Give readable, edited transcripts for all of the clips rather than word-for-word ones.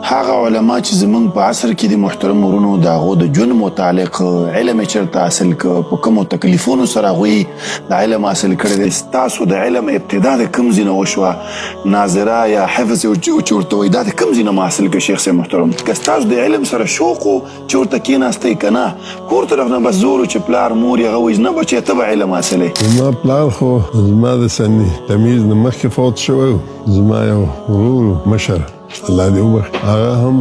هغه علما چې زمونږ په عصر کې دي، محترم ورونو، د هغو د ژوند متعلق علم یې چېرته حاصل کړ، په کومو تکلیفونو سره هغوی د علم حاصل کړی دی؟ ستاسو د علم ابتدا د کوم ځای نه وشوه؟ ناظره یا حفظ چې ورته وایي، دا د کوم ځای نه مو حاصل کړ؟ شیخ صاحب محترم، که ستاسو د علم سره شوق و چې ورته کېناستئ، که نه کور طرف نه بس زور و چې پلار مور یې هغه وایي نه بچیه، ته به علم حاصلوې؟ زما پلار خو زما د سني تمیز نه مخکې فوت شوی و. زما یو ورور مشر، الله دې وبخښي، هغه هم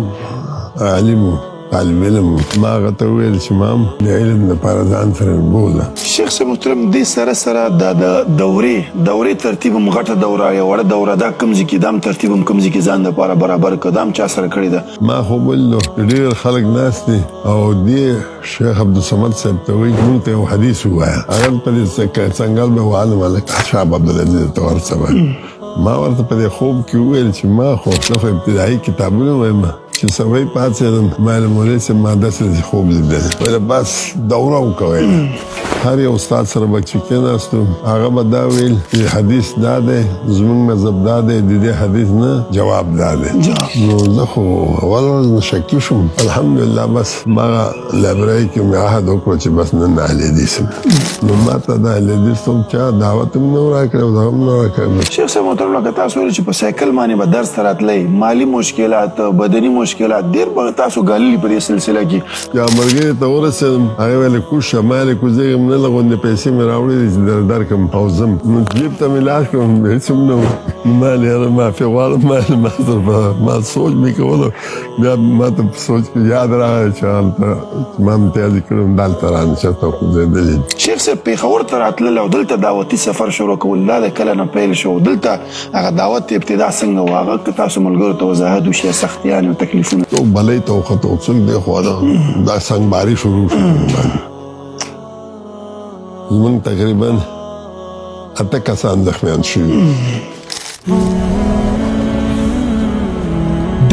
عالم و، طالب علم و. ما هغه ته وویل چې ما هم د علم لپاره ځان سره بوزه. شیخ صاحب محترم، دې سره سره دا د دورې ترتیب هم، غټه دوره یا وړه دوره، دا کوم ځای کې دام ترتیب هم کوم ځای کې ځان دپاره برابر کړ؟ دا هم چا سره کړې ده؟ ما خو ولیدو ډېر خلک ناست دي او دې شیخ عبدالصمد صاحب ته وایي مونږ ته یو حدیث ووایه. هغه په دې څنګل به وعلم هلک شاب عبدالعزیز ته ورسوه. ما ورته په دې خوب کې وویل چې ما خو نه خو ابتدایي کتابونه وایم. چې سبا پاڅېدم، ما له مولوي صاحب ما داسې خوب لیدلی. ویل بس دوره وکوئ. هر یو استاد سره به چې کېناستو، هغه به دا ویل چې حدیث دا دی، زموږ مذهب دا دی، د دې حدیث نه جواب دا دی. نو زه خو اول ورځ نه شکي شوم. الحمدلله، بس ما لایبراري کې مې عهد وکړو چې بس نن اهل حدیث یم. نو ما ته د اهل حدیث هم چا دعوت هم نه و راکړی او دغه هم نه راکړی. شیخ صاحب محترم، لکه تاسو ویل چې په سایکل باندې به درس ته راتلئ، مالي مشکلات، بدني مشکلات ډېر به تاسو ګاللي په دې سلسله کې. یو ملګري ته ورسېدم، هغه ویل کوز شه. ما ویل کوزېږم نه، له غوندې پیسې مې راوړې دي چې درکړم او ځم. نو جیب ته مې لاس کړم، هېڅ هم نه و. ما ویل یاره معافي غواړم، ما ویل ما سره ما سوچ مې کولو، بیا ما ته په سوچ کې یاد راغی چې هلته ما امتیاز کړم، دلته رانه چېرته کوزېدلې. شیخ صاحب، پېښور ته راتلل او دلته دعوتي سفر شروع کول، دا د کله نه پیل شو؟ دلته هغه دعوت ابتدا څنګه وه؟ هغه که تاسو ملګرو ته وضاحت وشي، سختیانې او تکلیفونه. څوک بلۍ ته وختو، څوک دې خوا ده، دا سنګباري شروع شو. زمونږ تقریبا 8 کسان زخمیان شوي.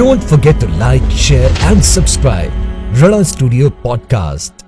Don't forget to like, share and subscribe Rana Studio Podcast.